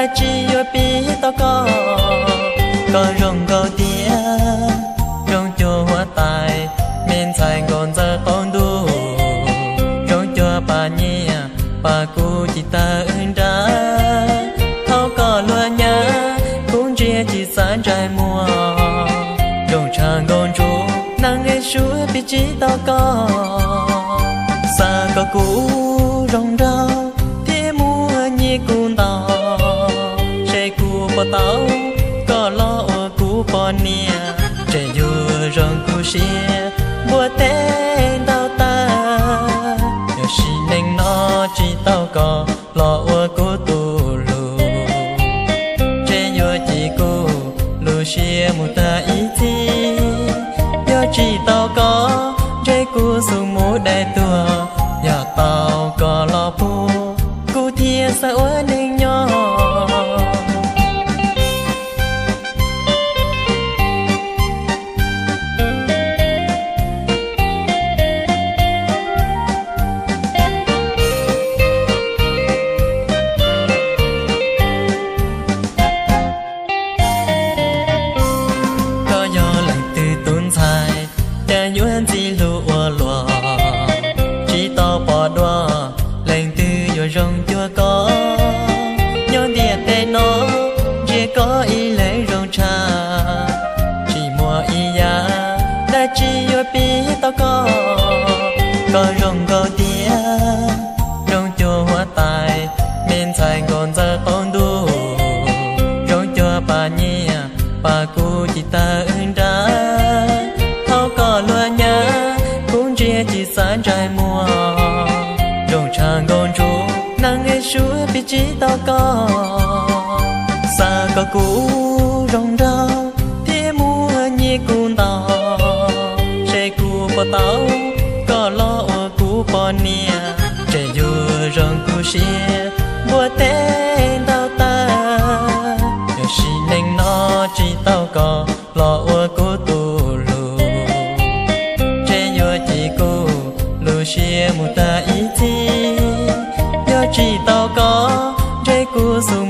dab tsi yuav pib tau koj, koj zoo nkauj tiag, zoo cuag huab tais, me ntxhais nkauj ntxawm qaum ntuj, zoo cuag pas nyiaj, pas kuv ci tawg nrab. Thaum koj luag nyab, kuv ntsia tsis txaus ntsej muag, zoo tshaj nkauj ntsuab, neeg es suav pib tsis tau koj. Xav kom kuv zoo nraug thiab muaj nyiaj kuv ntau, seb kuv puas tau koj los ua kuv poj niam, ces yuav zoo kuv siab npuab teb ntau tawg. Yog sim neej no tsis tau koj los ua kuv tus hlub, ces yuav cim kuv lub siab mus tag ib txhis. Yog tsis tau koj, ntshe kuv xub mus dai tuag. Yog tau koj los puag, kuv thiaj xav ua neej nyob. Koj yog leej twg tus ntxhais, cas yuav ntxim hlub ua luaj, tsis tau pom dua leej twg yuav zoo cuag koj. Nyob ntiaj teb no, ntsia koj ib leeg zoo tshaj, tsis muaj ib yam dab tsi yuav pib tau koj. Koj zoo nkauj tiag, zoo cuag huab tais, me ntxhais nkauj ntxawm qaum ntuj, zoo cuag pas nyiaj, pas kuv ci tawg nrab. Thaum koj luag nyab, kuv ntsia tsis txaus ntsej muag, zoo tshaj nkauj ntsuab, neeg es suav pib tsis tau koj. Xav kom kuv zoo nraug thiab muaj nyiaj kuv ntau, seb kuv puas tau koj los ua kuv poj niam, ces yuav zoo kuv siab npuab teb ntau tawg. Yog sim neej no tsis tau koj los ua kuv tus hlub, ces yuav cim kuv lub siab mus tag ib txhis. Yog tsis tau koj, ntshe kuv xub